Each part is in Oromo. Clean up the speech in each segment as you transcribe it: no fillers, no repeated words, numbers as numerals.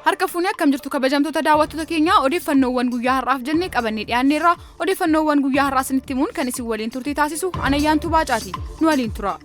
Harka fuunee akkam jirtu kabajamtoota daawwattoota keenyaa, odeeffannoowwan guyyaa har'aaf jennee qabannee dhiyaanneerra. Odeeffannoowwan guyyaa har'aa isinitti himuun kan isin waliin turtii taasisu Anayyaantuu Baacaati. Nu waliin tura.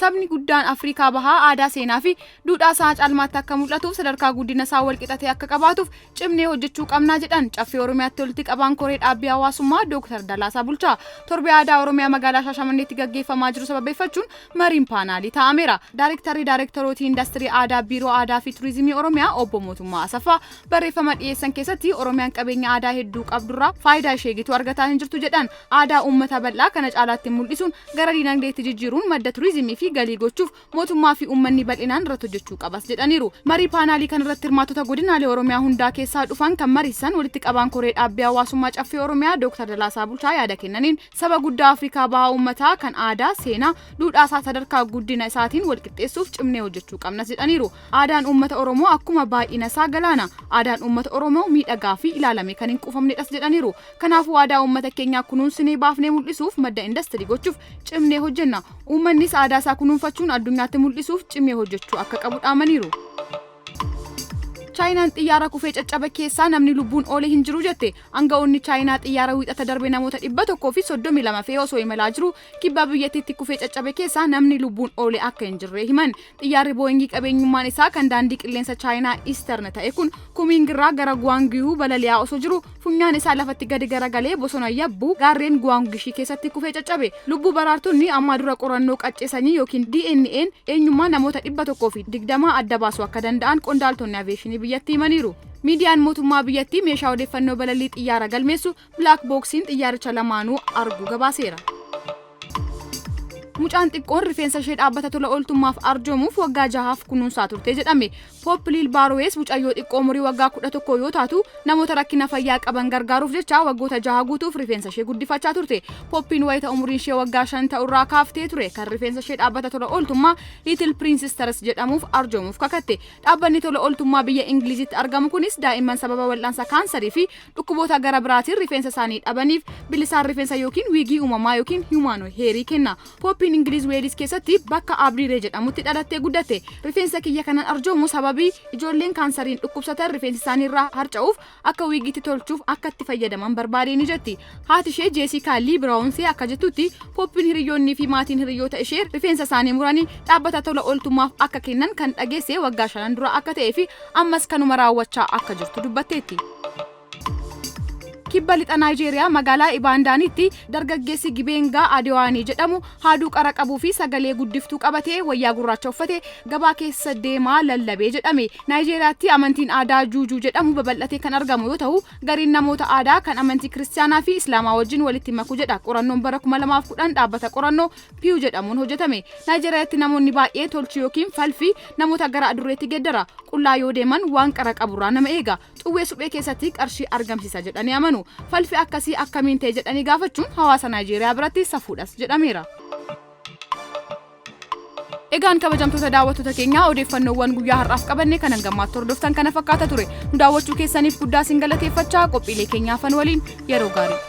Sabni guddaan Afrikaa Bahaa aadaa, seenaa fi duudhaa isaa caalmaatti akka mul'atuuf, sadarkaa guddina isaa walqixa ta'e akka qabaatuuf cimnee hojjechuu qabnaa jedhan Caffee Oromiyaatti walitti qabaan koree dhaabbii hawaasummaa Dooktar Dalaasaa Bulchaa. Torbee aadaa Oromiyaa magaalaa Shaashamanneetti gaggeeffamaa jiru sababeeffachuun mariin paanaalii taa'ameera. Daarektarri Daarektarootii Indastirii Aadaa Biiroo Aadaa fi Turizimii Oromiyaa Obbo Mootummaa Asaffaa barreeffama dhiyeessan keessatti Oromiyaan qabeenya aadaa hedduu qabdurraa faayidaa ishee gitu argataa hin jirtu jedhan. Aadaa uummata bal'aa kana caalaatti mul'isuun gara dinagdeetti jijjiiruun madda turizimii fi galii gochuuf mootummaa fi uummanni bal'inaan irratti hojjechuu qabas jedhaniiru. Marii paanaalii kanarratti hirmaattota godinaalee Oromiyaa hundaa keessaa dhufan kan mariisan walitti qabaan koree dhaabbii hawaasummaa Caffee Oromiyaa Dooktar Dalaasaa Bulchaa yaada kennaniin, saba guddaa Afrikaa Bahaa uummataa kan aadaa, seenaa, duudhaa isaa sadarkaa guddina isaatiin wal qixxeessuuf cimnee hojjechuu qabnas jedhaniiru. Aadaan uummata Oromoo akkuma baay'ina isaa galaana. Aadaan uummata Oromoo miidhagaa fi ilaalamee kan hin quufamnedhas jedhaniiru. Kanaafuu aadaa uummata keenyaa kunuunsinee baafnee mul'isuuf, madda indastirii gochuuf cimnee hojjenna. Uummannis aadaa isaa kunuunfachuun addunyaatti mul'isuuf cimee hojjechuu akka qabu dhaamaniiru. Chaayinaan xiyyaara kufee caccabe keessaa namni lubbuun oole hin jiru jette. Aanga'oonni Chaayinaa xiyyaara Wiixata darbe namoota 132 fe'ee osoo imalaa jiru kibba biyyattiitti kufee caccabe keessaa namni lubbuun oole akka hin jirre himan. Xiyyaarri Booyingii qabeenyummaan isaa kan daandii qilleensa Chaayinaa Eastern ta'e kun Kumiingirraa gara Guwaangiyuu balali'aa osoo jiru funyaan isaa lafatti gadi garagalee bosona Yabbuu gaarreen Guwaangishii keessatti kufee caccabe. Lubbuu baraartonni ammaa dura qorannoo qaccee sanyii yookiin DNA'n eenyummaa namoota 120 adda baasuu akka danda'an qondaaltonni aviyeeshinii biyyattii himaniiru. Miidiyaan mootummaa biyyattii meeshaa odeeffannoo balallii xiyyaara galmeessu Black Boxiin xiyyaaricha lamaanuu arguu gabaaseera. Mucaan xiqqoon rifeensa ishee dhaabbata tola ooltummaaf arjoomuuf waggaa jahaaf kunuunsaa turte jedhame. Poop Liil Baarowees mucayyoo xiqqoo umurii waggaa 11 yoo taatu, namoota rakkina fayyaa qaban gargaaruuf jecha waggoota jaha guutuuf rifeensa ishee guddifachaa turte. Pooppiin wayita umuriin ishee waggaa 5 ta'urraa kaaftee ture kan rifeensa ishee dhaabbata tola ooltummaa Little Princess jedhamuuf arjoomuuf kakatte. Dhaabbanni tola ooltummaa biyya Ingilizitti argamu kunis daa'imman sababa wal'aansa kaansarii fi dhukkuboota gara biraatiin rifeensa isaanii dhabaniif bilisaan rifeensa yookiin wiigii uumamaa yookiin human hairii kenna. Pooppiin Ingiliz Weelis keessatti bakka Abdiiree jedhamutti dhalattee guddatte. Rifeensa kiyya kanan arjoomu sababii ijoolleen kaansariin dhukkubsatan rifeensi isaanii irraa harca'uuf akka wiigiitti tolchuuf akka itti fayyadaman barbaadee ni jetti. Haati ishee Jeesikaa Lii Biraawunsee akka jettutti, Pooppiin hiriyoonnii fi maatiin hiriyoota ishee rifeensa isaanii muranii dhaabbata tola ooltummaaf akka kennan kan dhageesse waggaa shanan dura akka ta'ee fi ammas kanuma raawwachaa akka jirtu dubbatteetti. Kibba lixa Naayijeeriyaa magaalaa Ibaandaanitti dargaggeessi Gibeengaa Adewaanii jedhamu haaduu qara qabuu fi sagalee guddiftuu qabatee, wayyaa gurraacha uffatee gabaa keessa deemaa lallabee jedhame. Naayijeeriyaatti amantiin aadaa Juujuu jedhamu babal'atee kan argamu yoo ta'u, gariin namoota aadaa kan amantii Kiristiyaanaa fi Islaamaa wajjin walitti maku jedha qorannoon bara 2010 dhaabbata qorannoo Pew jedhamuun hojjetame. Naayijeeriyaatti namoonni baay'ee tolchi yookiin falfi namoota gara adurreetti geddara. Qullaa yoo deeman waan qara qaburraa nama eega. Xuwwee suphee keessatti qarshii argamsiisa jedhanii amanu. Falfi akkasii akkamiin ta'e jedhanii gaafachuun hawaasa Naayijeeriyaa biratti safuudhas jedhameera. Egaan kabajamtoota daawwattoota keenyaa, odeeffannoowwan guyyaa har'aaf qabanne kan hangammaatti hordoftan kana fakkaata ture. Nu daawwachuu keessaniif guddaa isin galateeffachaa, qophiilee keenyaafan waliin yeroo gaarii.